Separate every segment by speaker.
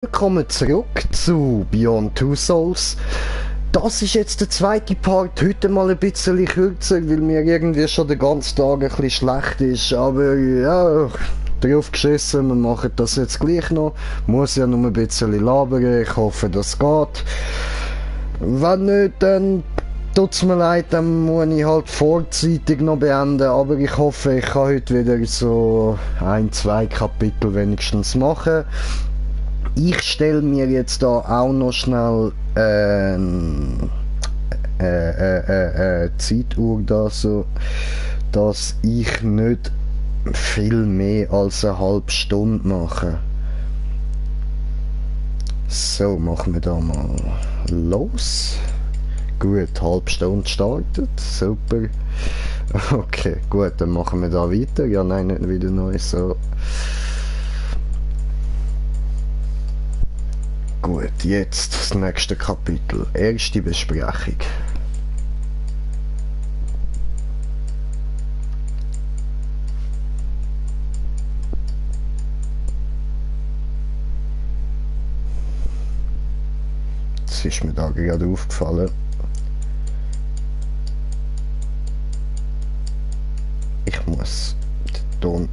Speaker 1: Willkommen zurück zu Beyond Two Souls. Das ist jetzt der zweite Part, heute mal ein bisschen kürzer, weil mir irgendwie schon den ganzen Tag ein bisschen schlecht ist, aber ja, drauf geschissen, wir machen das jetzt gleich noch. Muss ja nur ein bisschen labern, ich hoffe das geht. Wenn nicht, dann tut's mir leid, dann muss ich halt vorzeitig noch beenden, aber ich hoffe, ich kann heute wieder so ein, zwei Kapitel wenigstens machen. Ich stelle mir jetzt da auch noch schnell Zeituhr da, so dass ich nicht viel mehr als eine halbe Stunde mache. So, machen wir da mal los. Gut, halbe Stunde startet, super. Okay, gut, dann machen wir da weiter. Ja, nein, nicht wieder neu, so. Gut, jetzt das nächste Kapitel. Erste Besprechung. Das ist mir da gerade aufgefallen. Ich muss den Ton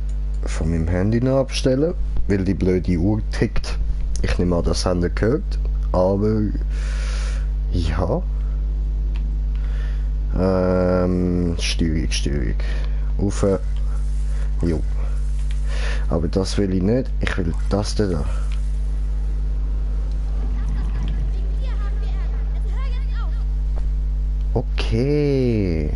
Speaker 1: von meinem Handy noch abstellen, weil die blöde Uhr tickt. Ich nehme an, das habt ihr gehört, aber ja. Steuerung. Auf. Jo. Aber das will ich nicht. Ich will das da. Okay.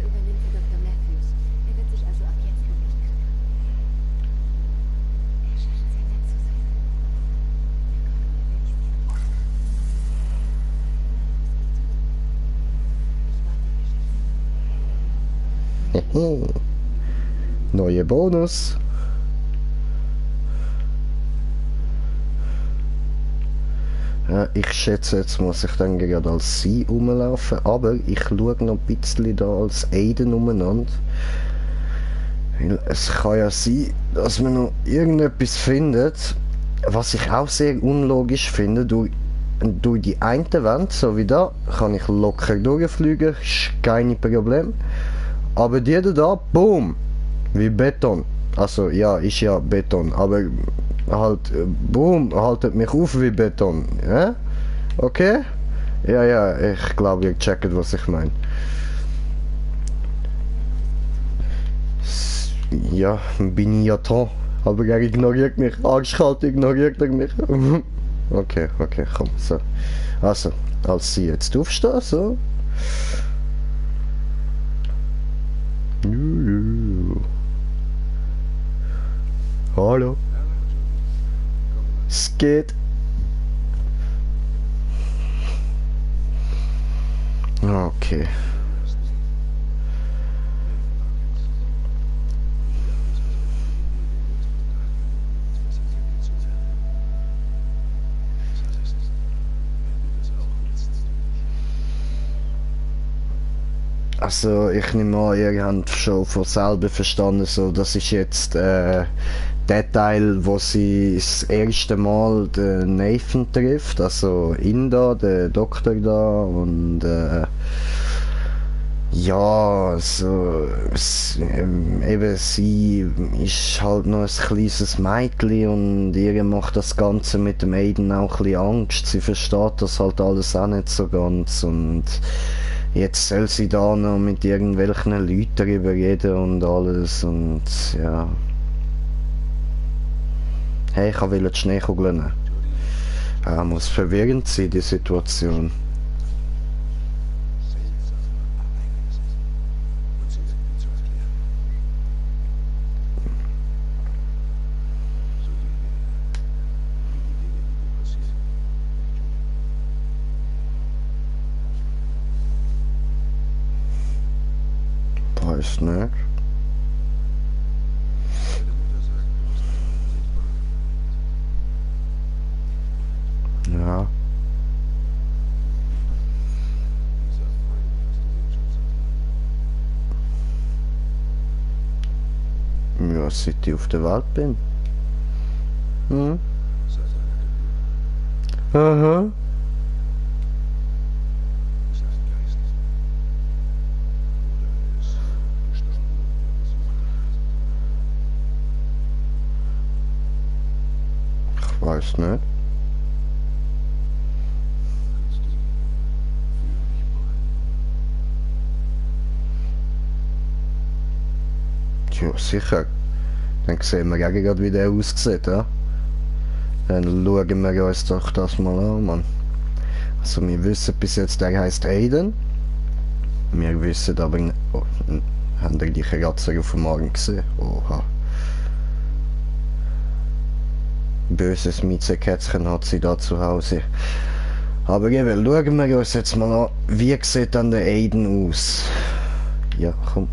Speaker 1: Neue Bonus. Ja, ich schätze, jetzt muss ich dann gerade als sie rumlaufen, aber ich schaue noch ein bisschen da als Aiden umeinander. Weil es kann ja sein, dass man noch irgendetwas findet, was ich auch sehr unlogisch finde. Durch die eine Wand, so wie da, kann ich locker durchfliegen, ist kein Problem. Aber die da, boom, wie Beton. Also ja, ist ja Beton, aber halt, boom, haltet mich auf wie Beton. Ja? Okay? Ja, ich glaube, ihr checkt, was ich meine. Ja, bin ich ja dran. Aber er ignoriert mich. Arschkalt ignoriert er mich. Okay, komm, so. Also, als sie jetzt aufstehen, so. Hallo. Es geht. Okay. Also ich nehme an, ihr habt schon von selber verstanden, so das ist jetzt der Teil, wo sie das erste Mal den Nathan trifft, also ihn da, der Doktor da und ja, also eben sie ist halt noch ein kleines Mädchen und ihr macht das Ganze mit dem Aiden auch ein bisschen Angst, sie versteht das halt alles auch nicht so ganz und jetzt soll sie da noch mit irgendwelchen Leuten darüber reden und alles und ja. Hey, ich wollte die Schneekugeln nehmen. Muss verwirrend sein, die Situation. Weiß nicht. Ja. Ja, seit ich auf der Welt bin. Hm? Aha. Ich weiß nicht. Ja, sicher. Dann sehen wir ja gerade, wie der aussieht, ja? Dann schauen wir uns doch das mal an, Mann. Also wir wissen bis jetzt, der heißt Aiden. Wir wissen aber nicht... Oh, haben wir die Ratzer auf dem Morgen gesehen? Oha. Böses Miezekätzchen hat sie da zu Hause. Aber eben, schauen wir uns jetzt mal an, wie sieht dann der Aiden aus? Ja, komm.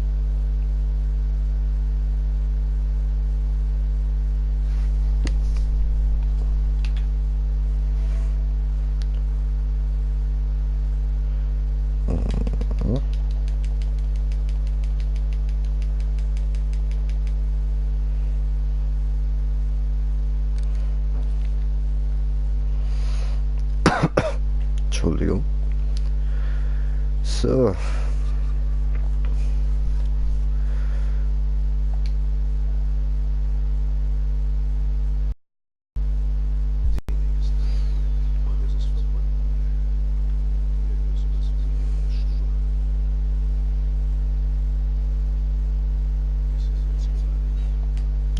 Speaker 1: Entschuldigung. So.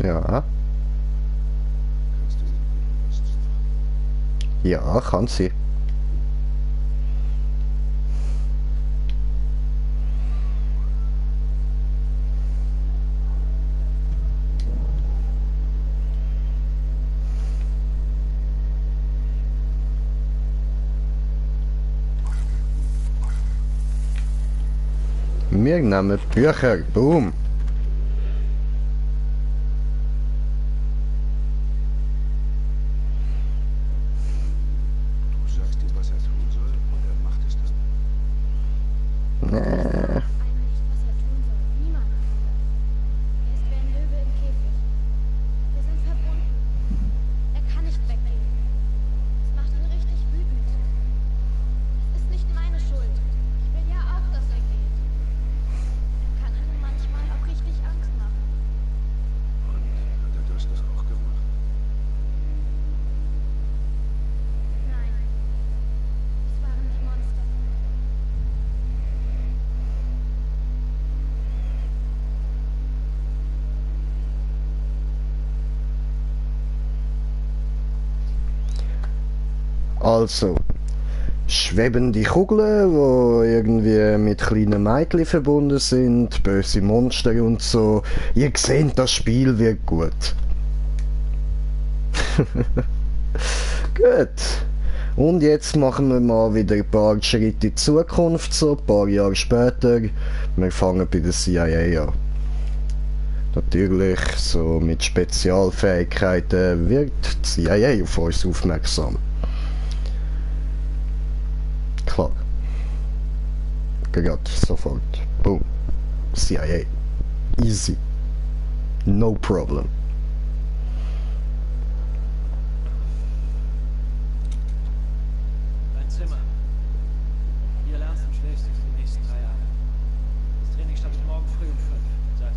Speaker 1: Ja. Ja, kann sie. Wir nehmen Bücher. Boom.
Speaker 2: Du sagst ihm, was er tun soll, und er macht es dann.
Speaker 1: Nee.
Speaker 3: Einem nicht, was er tun soll. Niemand kann das. Er ist wie ein Löwe im Käfig. Wir sind verbunden. Er kann nicht weggehen. Es macht ihn richtig wütend. Es ist nicht meine Schuld. Ich will ja auch, dass er geht. Er kann einem manchmal auch richtig Angst machen.
Speaker 2: Und hat er das auch gemacht?
Speaker 3: Nein. Es waren die Monster.
Speaker 1: Also, schwebende Kugeln, die irgendwie mit kleinen Mädchen verbunden sind, böse Monster und so. Ihr seht, das Spiel wird gut. Gut. Und jetzt machen wir mal wieder ein paar Schritte in die Zukunft, so ein paar Jahre später. Wir fangen bei der CIA an. Natürlich, so mit Spezialfähigkeiten wird die CIA auf uns aufmerksam. Klar. Gerade sofort. Boom. CIA. Easy. No problem.
Speaker 4: Dein Zimmer. Hier lernst und schläfst du die nächsten 3 Jahre. Das Training startet morgen früh um 5. Sei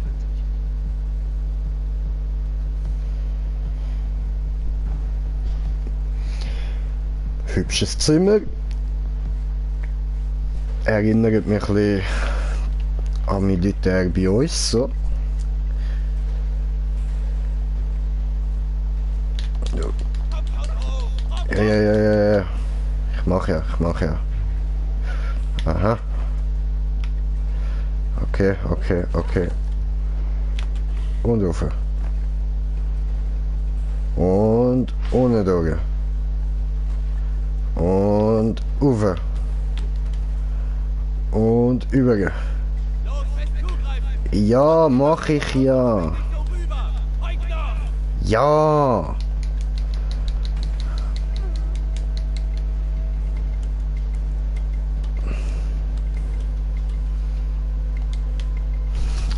Speaker 4: pünktlich.
Speaker 1: Hübsches Zimmer. Erinnert mich ein bisschen an Militär bei uns, so. Ja. Ich mach ja. Aha. Okay. Und rauf. Und ohne durch. Und rauf. Und über. Ja, mach ich ja. Ja.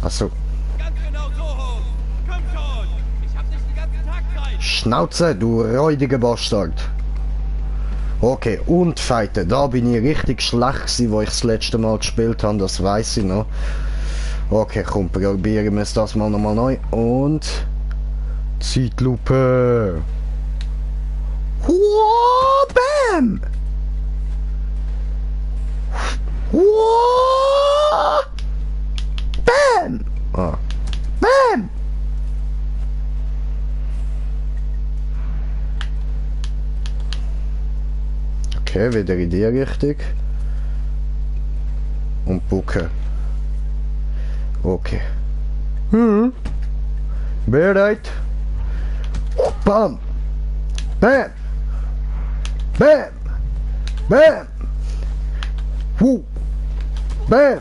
Speaker 1: Achso.
Speaker 4: Ganz genau so hoch. Komm schon. Ich hab nicht den ganzen Tag Zeit.
Speaker 1: Schnauze, du räudiger Bastard. Okay, und Fighten. Da bin ich richtig schlecht gewesen, wo ich das letzte Mal gespielt habe, das weiß ich noch. Okay, komm, probieren wir es das mal nochmal neu. Und... Zeitlupe! Wow, bam! Wow! Bam! Ah. Bam! Okay, wieder in die Richtung. Und bucken. Okay. Bereit? Bam! Bam! Bam! Bam! Bam!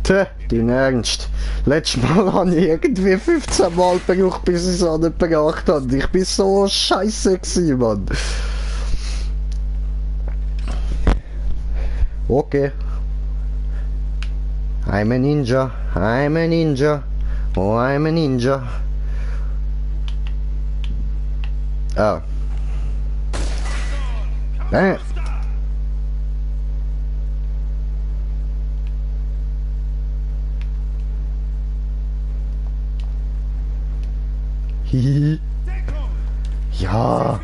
Speaker 1: Tja, dein Ernst. Letztes Mal habe ich irgendwie 15 Mal gebraucht, bis ich es an nicht gebracht habe. Ich bin so scheiße gewesen, Mann. Okay. I'm a ninja. I'm a ninja. Oh, I'm a ninja. Oh. Bam. Hihi. Ja.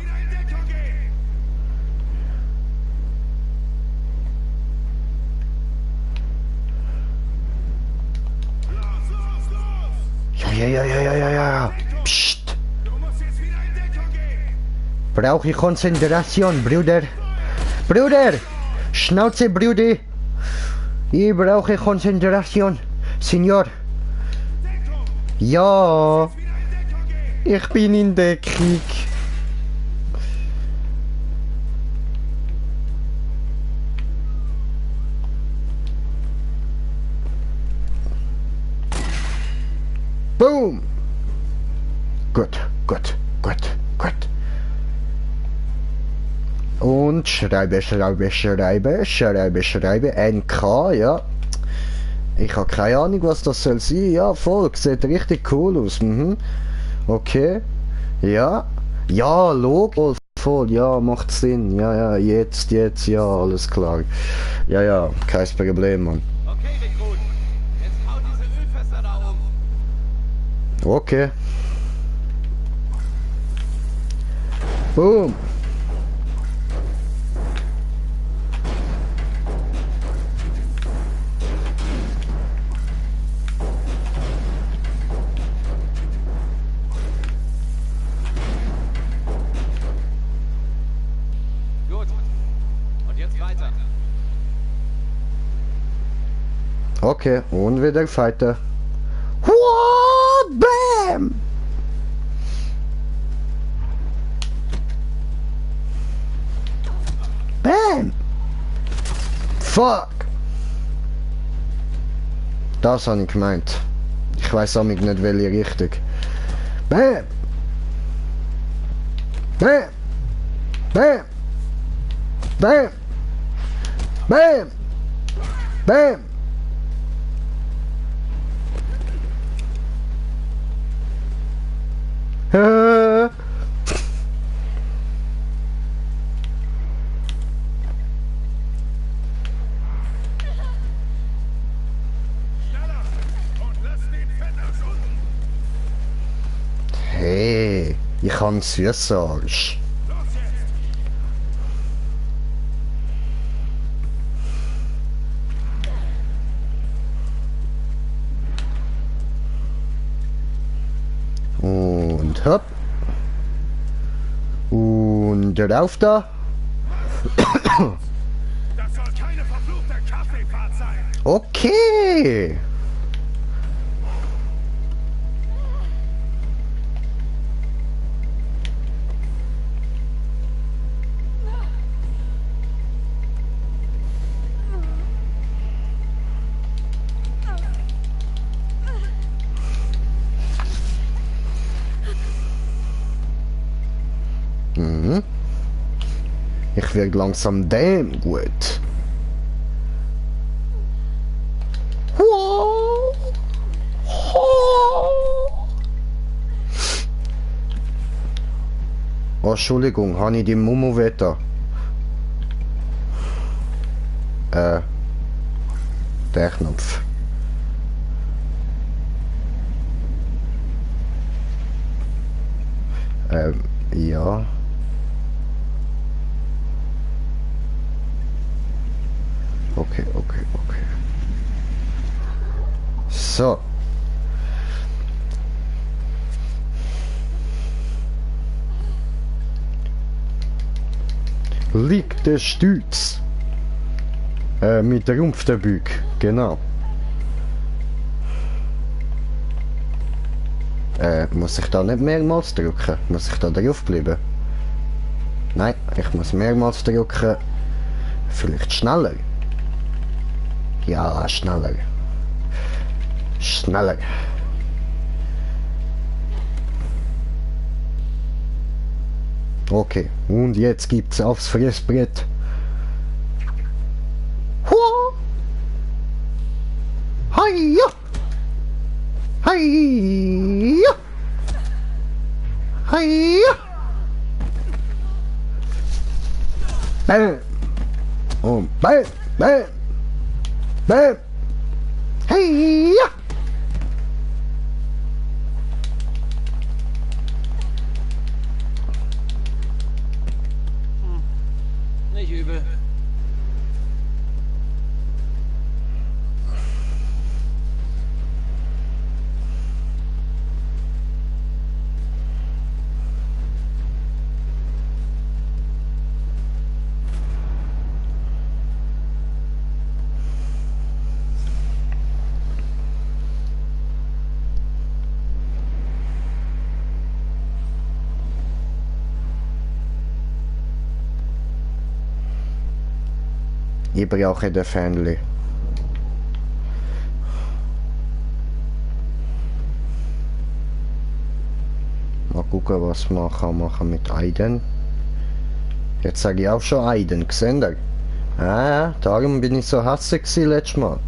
Speaker 1: Ja. Psst. Brauche ich Konzentration, Bruder. Bruder! Schnauze, Bruder! Ich brauche Konzentration, Senor. Ja. Ich bin in Deckung. Boom! Gut. Und schreibe. NK, ja. Ich habe keine Ahnung, was das soll sein. Ja, voll. Sieht richtig cool aus. Okay. Ja. Ja, Logo. Voll. Ja, macht Sinn. Ja, jetzt, ja, alles klar. Ja, kein Problem, Mann.
Speaker 5: Okay, Rekrut. Jetzt hau diese Ölfässer da um.
Speaker 1: Okay. Boom.
Speaker 5: Gut. Und jetzt weiter.
Speaker 1: Okay, und wieder Fighter. What? Bam! Bam! Fuck! Das habe ich gemeint. Ich weiß auch nicht, welche Richtung. Bam! Bam! Bam! Bam! Bam! Bam! Hey, ich habe Süßarsch. Und hopp. Und rauf da.
Speaker 2: Das soll keine verfluchte Kaffeefahrt sein.
Speaker 1: Okay. Ich werde langsam damn gut. Wow. Entschuldigung, habe ich die Mumu wetter? Der Knopf. Ja. Okay, okay, okay. So. Liegt der Stütz. Mit der Rumpf der Büg, genau. Muss ich da nicht mehrmals drücken? Muss ich da drauf bleiben? Nein, ich muss mehrmals drücken. Vielleicht schneller. Ja, schneller. Schneller. Okay, und jetzt gibt's aufs Fressbrett. Hua! Hiya! Hiya! Hiya! Bam! Und bam! Bam! Bam! Hiya!
Speaker 4: Nicht übel.
Speaker 1: Ich brauche den Fähnli. Mal gucken, was man kann machen mit Eiden. Jetzt sage ich auch schon Eiden, gesehen ihr? Ah, darum bin ich so hässlich letztes Mal.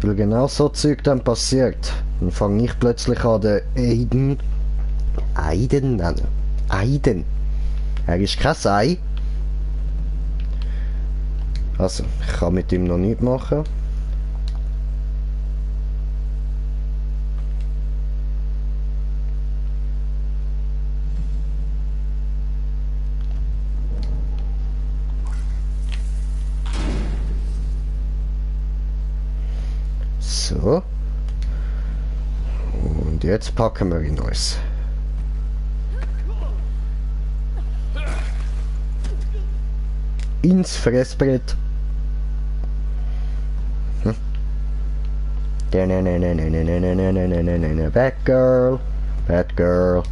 Speaker 1: Weil genau so Zeug dann passiert. Dann fange ich plötzlich an, den Eiden nennen. Eiden. Er ist kein Ei. Also, ich kann mit ihm noch nichts machen. So. Und jetzt packen wir ihn aus. Ins Fressbrett. Bad girl. Bad girl.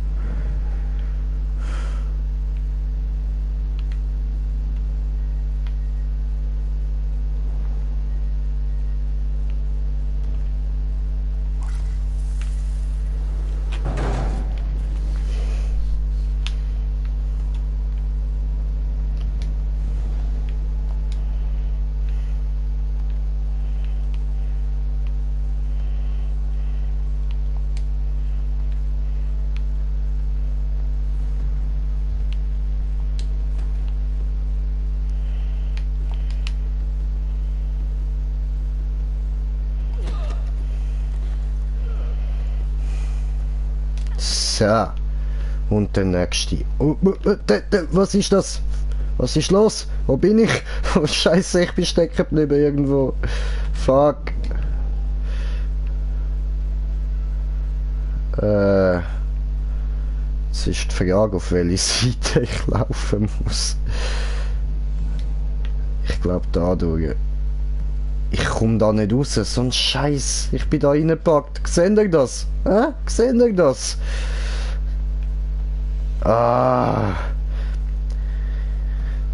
Speaker 1: So. Und der nächste. Oh, was ist das? Was ist los? Wo bin ich? Oh, Scheiße, ich bin stecken geblieben irgendwo. Fuck. Jetzt ist die Frage, auf welche Seite ich laufen muss. Ich glaube da durch. Ich komme da nicht raus, so ein Scheiß. Ich bin da reingepackt. Seht ihr das? Seht ihr das? Ah.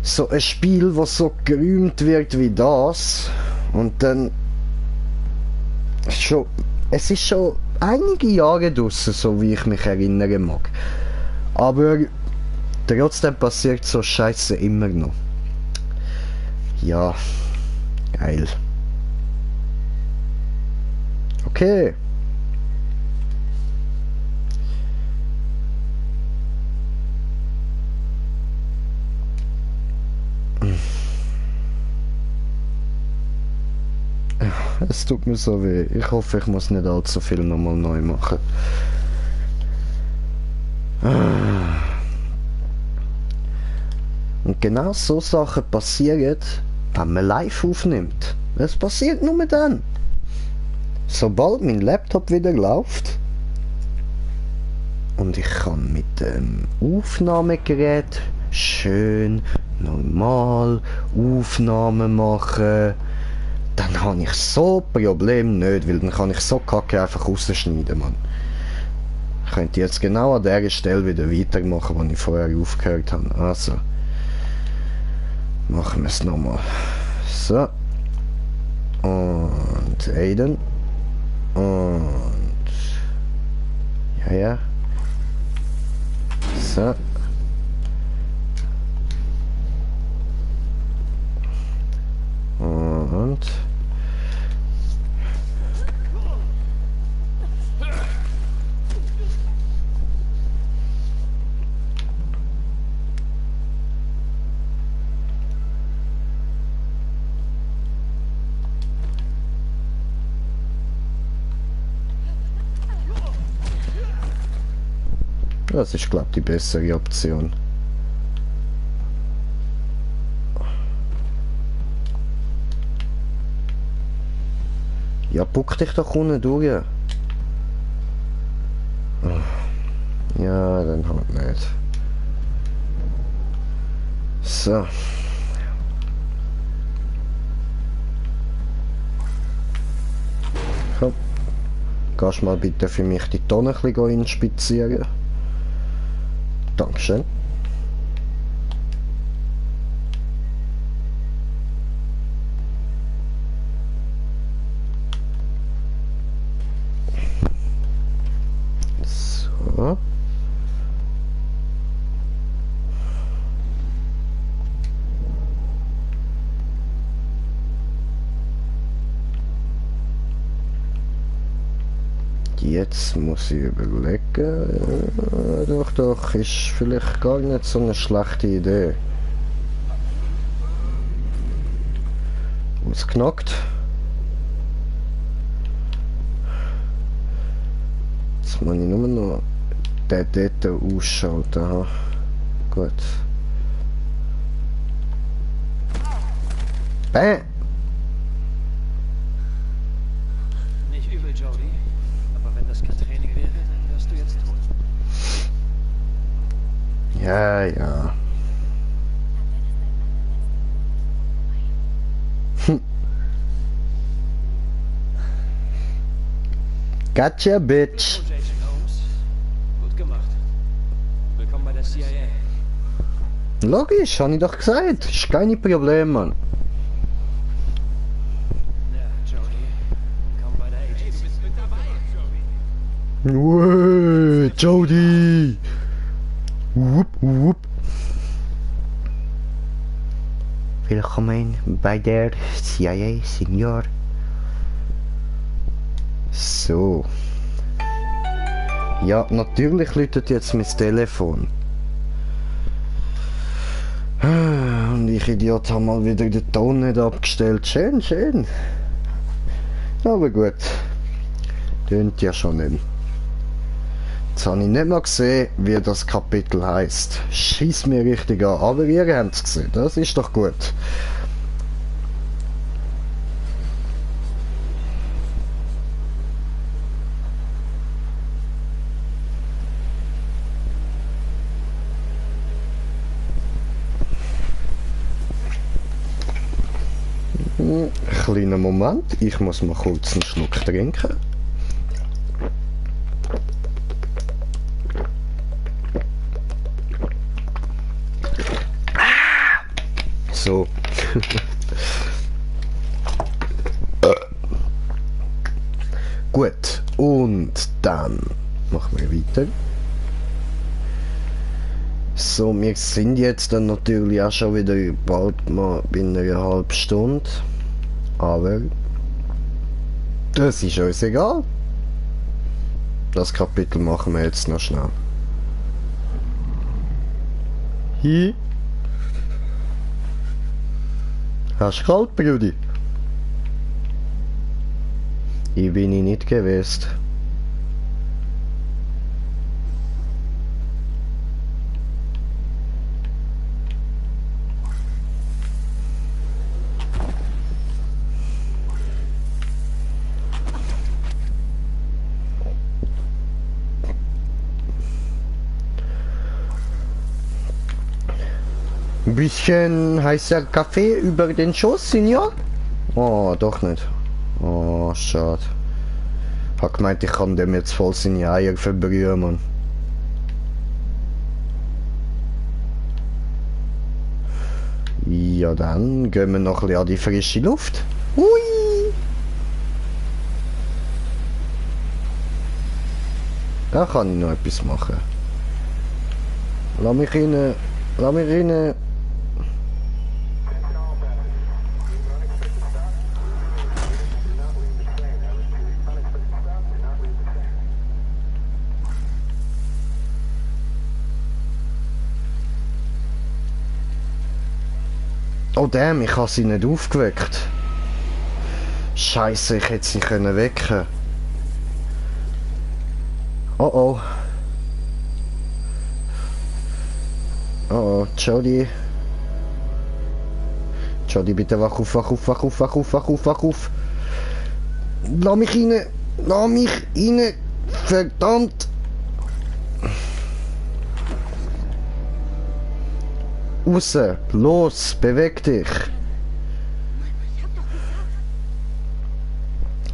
Speaker 1: So ein Spiel, was so gerühmt wird wie das. Und dann... Es ist schon einige Jahre draussen, so wie ich mich erinnern mag. Aber trotzdem passiert so Scheiße immer noch. Ja. Geil. Okay. Es tut mir so weh. Ich hoffe, ich muss nicht allzu viel nochmal neu machen. Und genau so Sachen passieren, wenn man live aufnimmt. Es passiert nur dann. Sobald mein Laptop wieder läuft und ich kann mit dem Aufnahmegerät schön, normal Aufnahmen machen, dann habe ich so Problem nicht, weil dann kann ich so Kacke einfach rausschneiden, Mann. Ich könnte jetzt genau an der Stelle wieder weitermachen, wo ich vorher aufgehört habe. Also, machen wir es nochmal. So. Und Aiden. Und... Ja. So. Und... Das ist, glaube ich, die bessere Option. Ja, buck dich doch unten durch. Ja, dann halt nicht. So. Komm. Kannst mal bitte für mich die Tonne ein bisschen inspizieren? Dankeschön. So. Jetzt muss ich überlegen. Doch, ist vielleicht gar nicht so eine schlechte Idee. Ausgenockt. Jetzt muss ich nur noch den dort ausschalten. Aha. Gut. Bäh!
Speaker 4: Nicht übel, Jody. Aber wenn das kein Training wäre, dann wärst du jetzt tot.
Speaker 1: Ja. Gotcha, bitch.
Speaker 4: Oh, Jason Holmes. Gut gemacht. Willkommen bei der CIA.
Speaker 1: Logisch, habe ich doch gesagt. Ist keine Problem, Mann.
Speaker 4: Ja, Jody. Willkommen bei der
Speaker 5: Hey,
Speaker 4: Agency.
Speaker 5: du bist mit dabei, Jody.
Speaker 1: Uäh, Jody. Wupp. Willkommen bei der CIA, Senior. So. Ja, natürlich läutet jetzt mein Telefon. Und ich Idiot habe mal wieder den Ton nicht abgestellt. Schön. Aber gut. Tönt ja schon nicht. Jetzt habe ich nicht mal gesehen, wie das Kapitel heisst. Schieß mir richtig an. Aber ihr habt es gesehen. Das ist doch gut. Kleiner Moment, ich muss mal kurz einen Schluck trinken. So. Gut, und dann machen wir weiter. So, wir sind jetzt dann natürlich auch schon wieder bald mal bei einer halben Stunde. Aber das ist uns egal. Das Kapitel machen wir jetzt noch schnell. Hi. Hast du kalt, Brudi? Ich bin ich nicht gewesen. Ein bisschen heißer Kaffee über den Schoß, Senior? Oh, doch nicht. Oh, schade. Hab gemeint, ich kann dem jetzt voll seine Eier verbrühen, Mann. Ja, dann gehen wir noch ein bisschen an die frische Luft. Hui! Da kann ich noch etwas machen. Lass mich rein. Lass mich rein. Oh damn, ich habe sie nicht aufgeweckt. Scheiße, ich hätte sie können wecken. Oh oh. Oh oh, Jody. Jody, bitte wach auf, wach auf, wach auf, wach auf, wach auf, wach auf. Lass mich rein. Lass mich rein. Verdammt. Raus, los, beweg dich.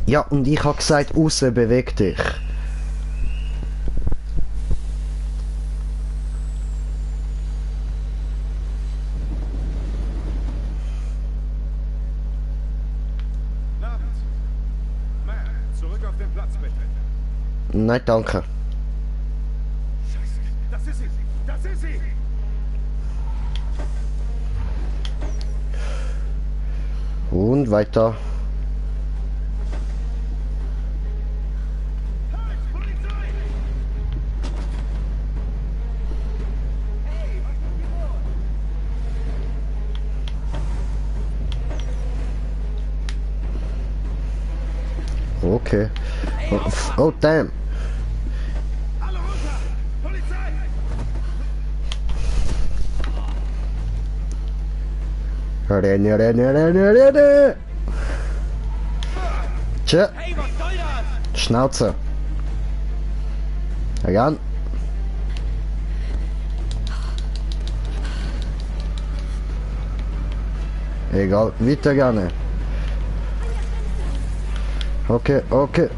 Speaker 1: Ja, und ich habe gesagt, raus, beweg dich.
Speaker 2: Abend. Matt, zurück auf den Platz bitte.
Speaker 1: Nein, danke.
Speaker 2: Scheiße, das ist sie! Das ist sie!
Speaker 1: Und weiter. Okay. Oh, damn.
Speaker 2: Alle runter! Polizei!
Speaker 1: Renne, renne, renne, renne. Tja,
Speaker 4: Hey, was soll das?
Speaker 1: Schnauze. Ran. Egal, weiter gerne. Okay, okay.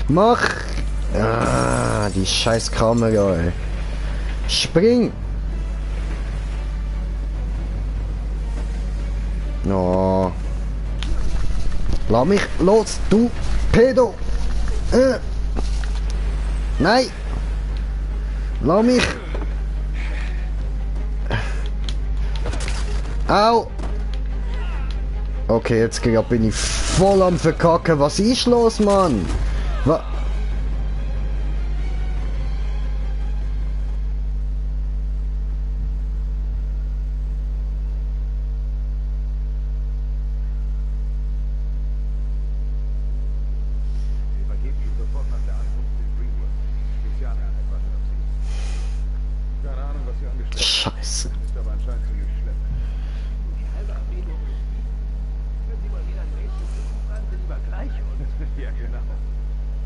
Speaker 1: Mach! Ah, die scheiß Kamera, ey. Spring! No. Lass mich los, du Pedo! Nein! Lass mich! Au! Okay, jetzt bin ich voll am Verkacken. Was ist los, Mann?
Speaker 2: Wir übergeben ihn sofort nach der Ankunft in Greenwood. Spezialeinheit wartet auf Sie. Keine Ahnung, was Sie angestellt haben.
Speaker 1: Scheiße.
Speaker 2: Ist aber anscheinend ziemlich schlimm. Ja, genau.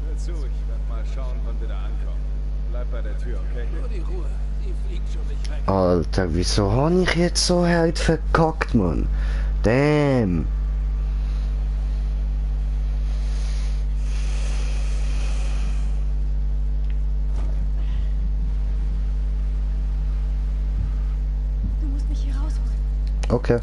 Speaker 2: Hör zu, ich werde mal schauen, wann wir da ankommen. Bleib bei der Tür, okay?
Speaker 5: Nur die Ruhe. Die fliegt schon nicht weg.
Speaker 1: Alter, wieso habe ich jetzt so halt verkackt, Mann? Damn.
Speaker 3: Du musst mich hier rausholen.
Speaker 1: Okay.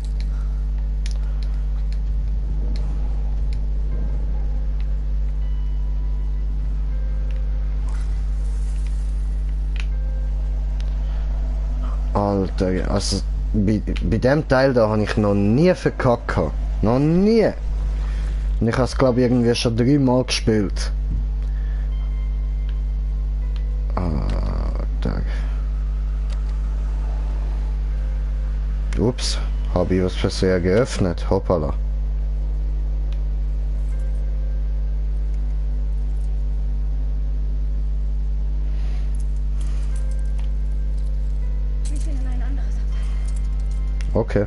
Speaker 1: Alter, also bei dem Teil da habe ich noch nie verkackt. Gehabt. Noch nie. Und ich habe es glaube ich irgendwie schon 3 Mal gespielt. Alter. Ups, habe ich was Versehen geöffnet. Hoppala. Okay.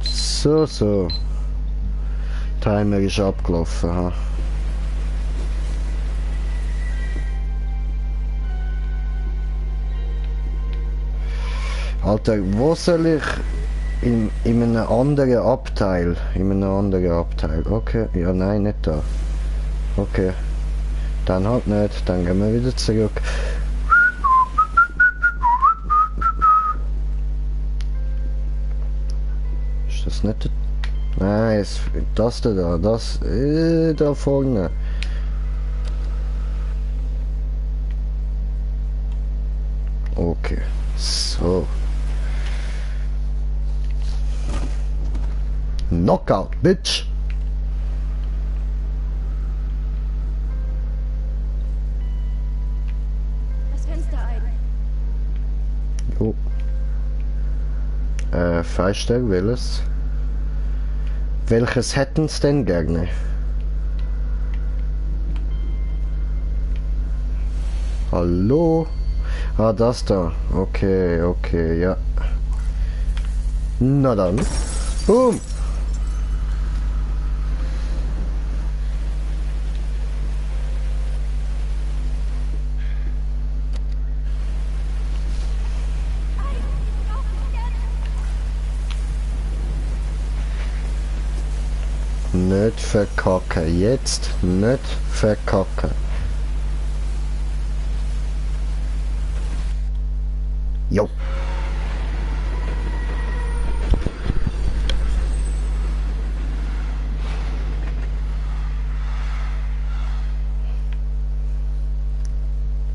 Speaker 1: So, so. Timer ist abgelaufen, ha. Alter, wo soll ich? In einem anderen Abteil. In einem anderen Abteil. Okay, ja, nein, nicht da. Okay. Dann halt nicht, dann gehen wir wieder zurück. Ist das nicht der... Nein, das da, das... da vorne. Okay, so. Knockout, bitch!
Speaker 3: Das Fenster ein.
Speaker 1: Jo. Freistell, welches? Welches hätten Sie denn gerne? Hallo? Ah, das da. Okay, okay, ja. Na dann. Boom! Nicht verkacken, jetzt nicht verkacken. Jo.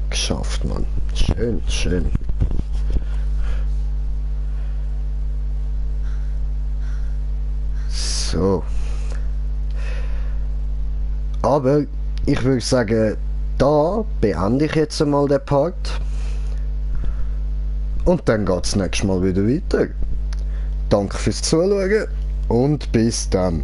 Speaker 1: Geschafft, Mann. Schön, schön. So. Aber ich würde sagen, da beende ich jetzt einmal den Part. Und dann geht es nächstes Mal wieder weiter. Danke fürs Zuschauen und bis dann.